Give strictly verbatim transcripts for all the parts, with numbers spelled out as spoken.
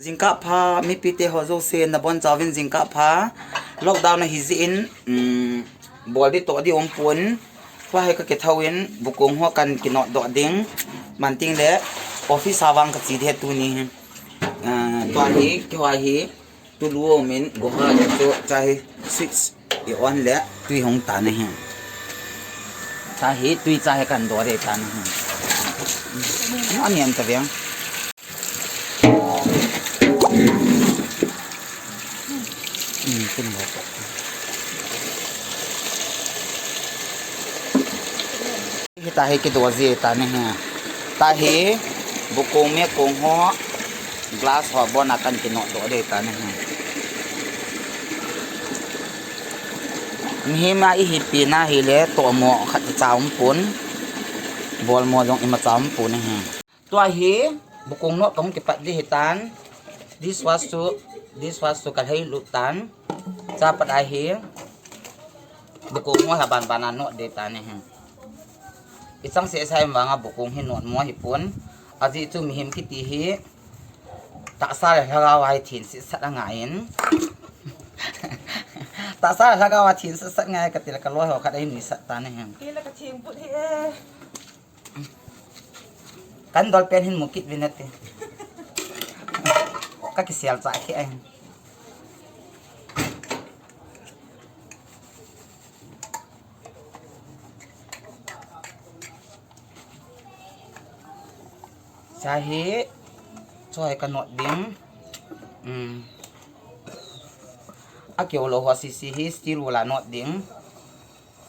Jingkah pha, mipite ho jouse nabonchauvin jingkah pha. Lockdown ahi jeh in, um, bol di toh di umpon. Tua hi kakithou in, bukong ho kan kinot doh ding. Manting le, office a vang kache di tuni. Ah, tua hi, kihou hi, tulu umin, goha chu, chahi, switch i on le, tui hung tan ahi. Chahi, tui chahi kan do de tan ahi. Ani an ta veng. Hita hi kido ji ta ni hi. Tahi bukong me kong ho glass ho bon a kan kinot doh de ta ni hi. Mihem a ihi pi na hile tomo khat i cha umpon. Bol mo jong ima cha umpon ni hi. Tua hi, bukong not kahung kipat di hitan. Dishwash chu, dishwash chu kalhei lut tan. Chapat ahi, bukong not ha ban ban a not de tan ahi. Ichang seh sa em vanga bukong hi not mo hipon. Ajeh chu mihem kiti hi, tahsa le lhagao a hi thense sat angai in. Tahsa le lhagao a thense sat ngai kati le kaloi ho khat ahi nuisat tan ahi. Kei la katheng put hi e. Kan dol pen hin mu kit vin ati. Ka kisel cha khi ai. Chahi, choi ka not ding. Um. A keu lou ho sisi hi steel wool a not ding.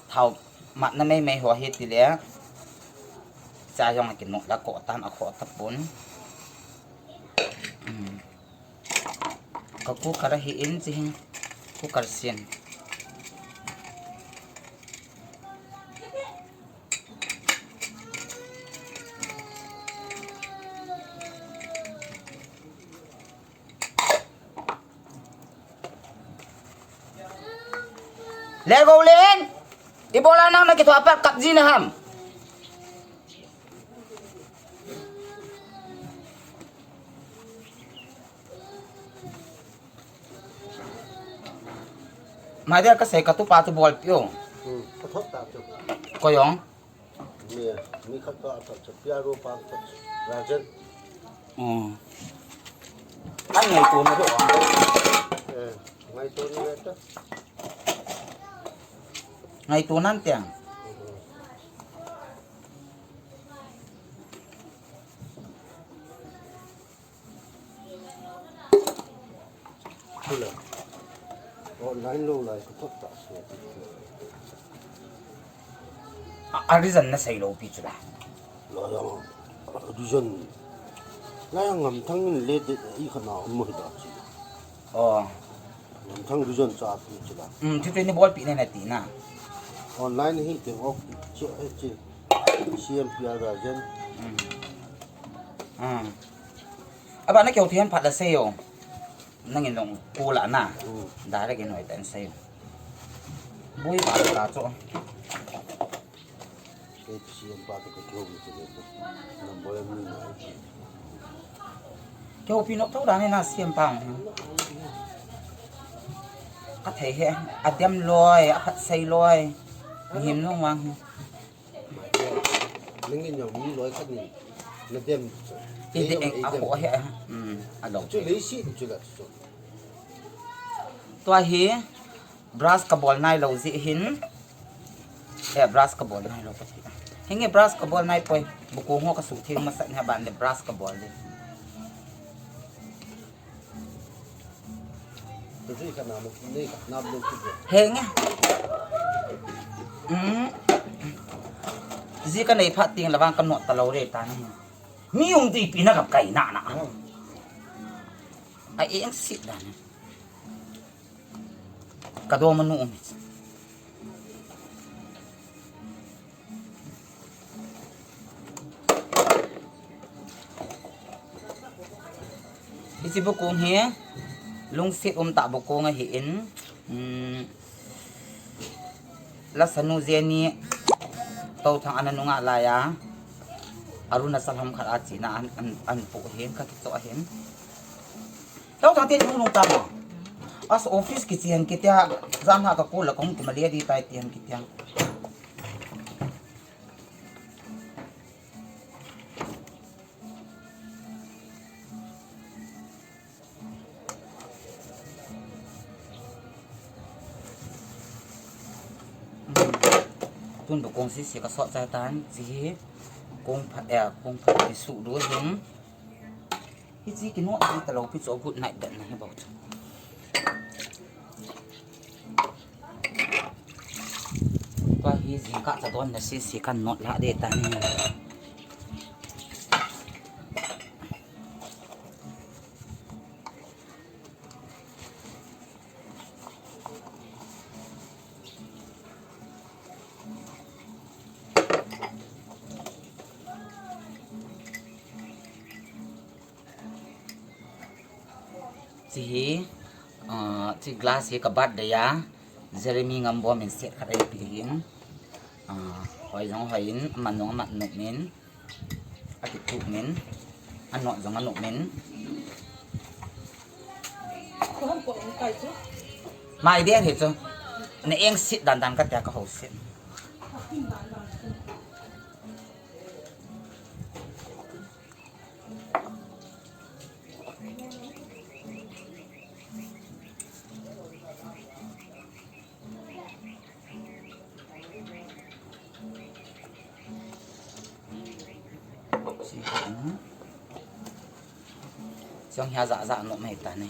Thao matna meimei ho hi tile. Cha jong a kinot la ko tan a kho tapon. Um. Ka cooker ahi in chi hin cooker sin. Lego len. Ibola nang na kithua pat kap ji na ham. Mai dia ka sei ka tu pa tu bol pio. Hmm, ka thot ta tu. Ko yong. Mi, mi khat ka thot cha pia ro pa thot. Rajan. Hmm. Ai ngai tu na do. Eh, ngai tu ni ta. Ngai tu nan tiang. Hmm. Online lo lai ka thot ta se. A, a reason na sei lo pi chu la. La ya, a reason. La ya ngam thang in le de i khana mo hi da chi. Oh. Ngam thang reason cha pi chu la. Um, thi ni bol pi ne na ti na. Online hi te ok chi chi. C M P R da jen. Um. Ah. Aba na keu thiam phat la sei yo. Nangin long kula na. Hmm. Direct in hoi tan sei. Bui ba ta cho. Kei tu siam pa tu ka keu ni tu. Number ni na. Keu pi nok thau dan na siam pa. Ka thei he. A diam loi, a phat sei loi. Mihem nung wang. Nangin jong mi loi khat nin na dem chu. I de, a ho he. Hmm, a lo. Chu lei si chu la chu. Tua hi brush ka bol nai lo ji hin. Eh, brush ka bol nai lo ka ti. Hinge brush ka bol nai poi. Buku ho ka su thing masa ni ban le brush ka bol le. Henge. Um. Ji ka nei phat ting la vang ka not ta lo re ta ni. Mi um ti pi na ka kai na na. Ai eng sit da ni. Ka do manu um. Hiche bukung hi lungset um tah bukung ahi in, um, lasa nu Jenny Touthang ana nunga laiya Arunachal ham khat a china an, an, an pu hin ka kicho hin. Tao tang te chung lung ta ma. As office kichi han kitia, jan ha ka kul la kong ki ma le di tai ti han kitia. Tun bu kong sisi ka sot chai tan, chi hi kong phat, eh, kong phat pi su du hin. Hichi kinot di ta lo pi chu good night dan na hi bou chu. Tua hi jingkah cha don na sisi kan not la de ta ni. Chi hi, ah, chi glass hi ka birthday a, Jeremy Ngambom in set khat ei pe hin. Ah, hoi jong hoi in, aman jong aman nom in, akitu min, anot jong anot min. Mai dia hi chu, na eng sit dan dan ka tia ka ho sit. Siang hia ja ja no mai ta ne.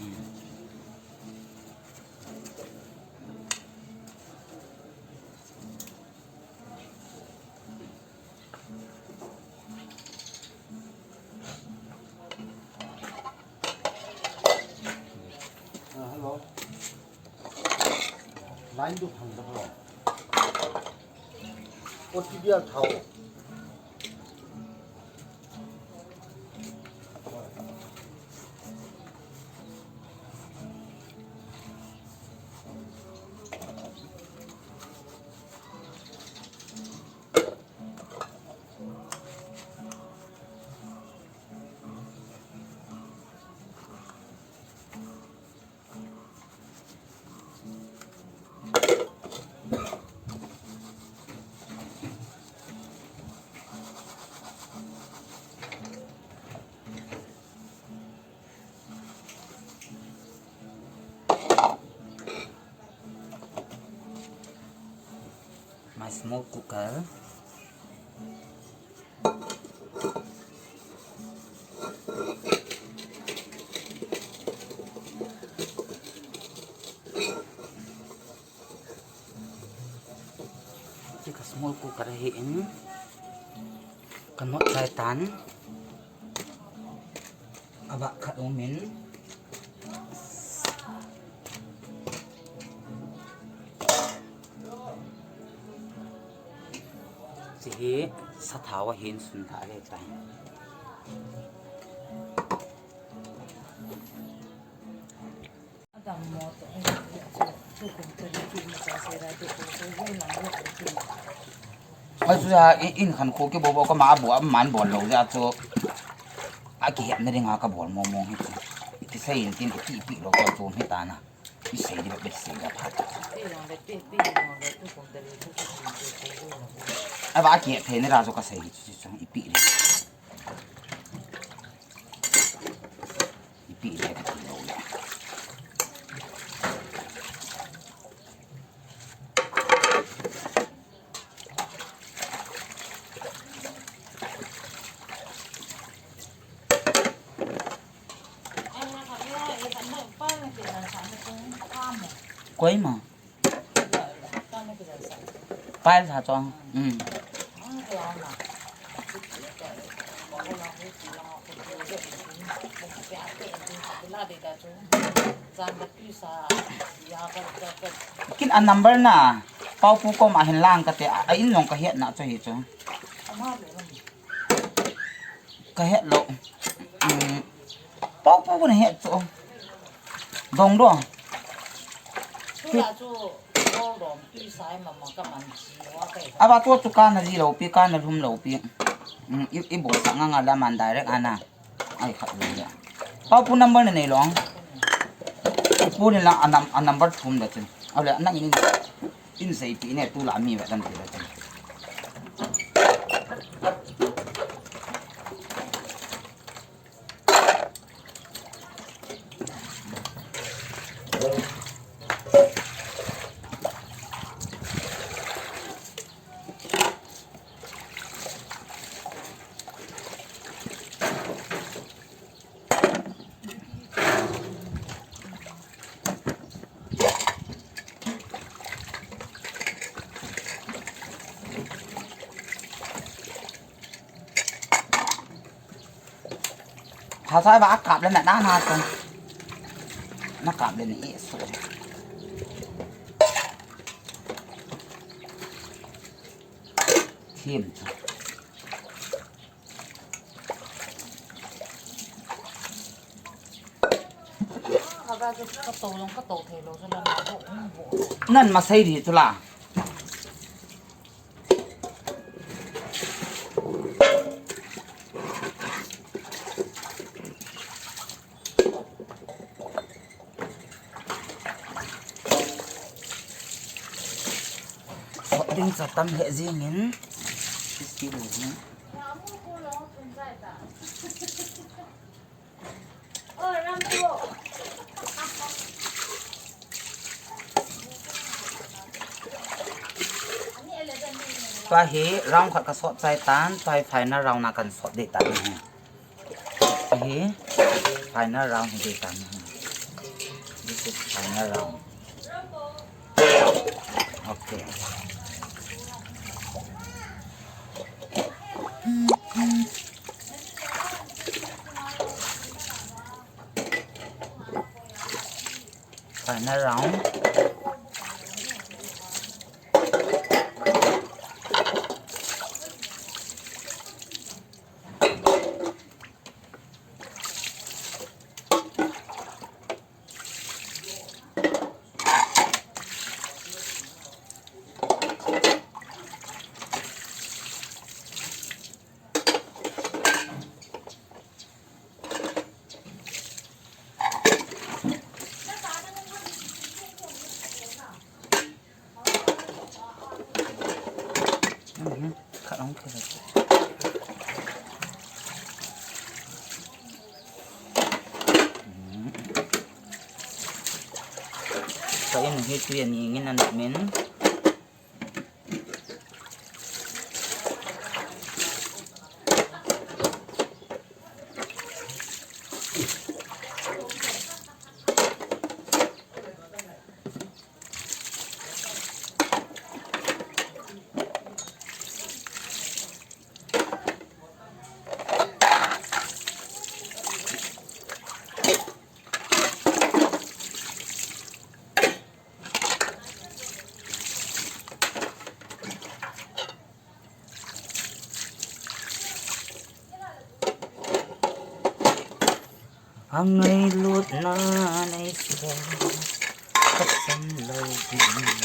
Hello. Line tu thang ta bro. O T B L thao. My small cooker. Chi ka small cooker hi in ka not chai tan. Ava khat um in. Chi hi sathau a hin sun tha le tai. Oi, chu ya, in, in khan khu ki bo bo ka ma bo, man bol lo ya chu. A kihetna dinga ka bol mong mong hi chu. Kisei in tin ipi ipi lo ka chu hi ta na. Isei di ba, isei da phat. Ava kihet thei ni ra chu ka sei hi chu chu ipi le. Ipi le ka ti lo le. Koima. Pile tha chong. Um. Kin a number na. Pau pu kom a hin lang ka te. A in jong ka het na cho hi cho. Ka het lo. Um, pau pu na het chu. Dong do. Ava to chu ka na ji lo pi, ka na lhum lo pi. Um, i, i bo sa nga nga la man direct ana. Ai khat lo ya. Pau pu number na nei lo. Ipu ni la a nam-, a number thum da chun. Ahile, nang in, in sei pi ne, tu la mi va dan ti da chun. Phasai va kap le na na na tong. Na kap le ni e so. Thim chu. Nan masei di tu la. Sot ding cha tam he jing in. Sixty rupees ni. Tua hi round khat ka sot chai tan, tua hi final round na kan sot ding tan hi. Hi final round hi ding tan hi. This is final round. Okay. Final round. Mhm. Khat hung khe. Mhm. Ka in hi tui ani ngin an min. Angailutna nei suh, ka sam lo ding.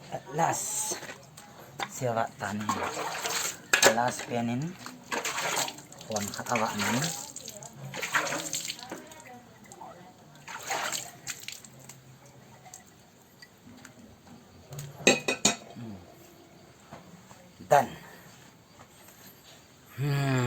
At last. Siava tan. Last pen in. Pon khat ava nin. Done. Hmm.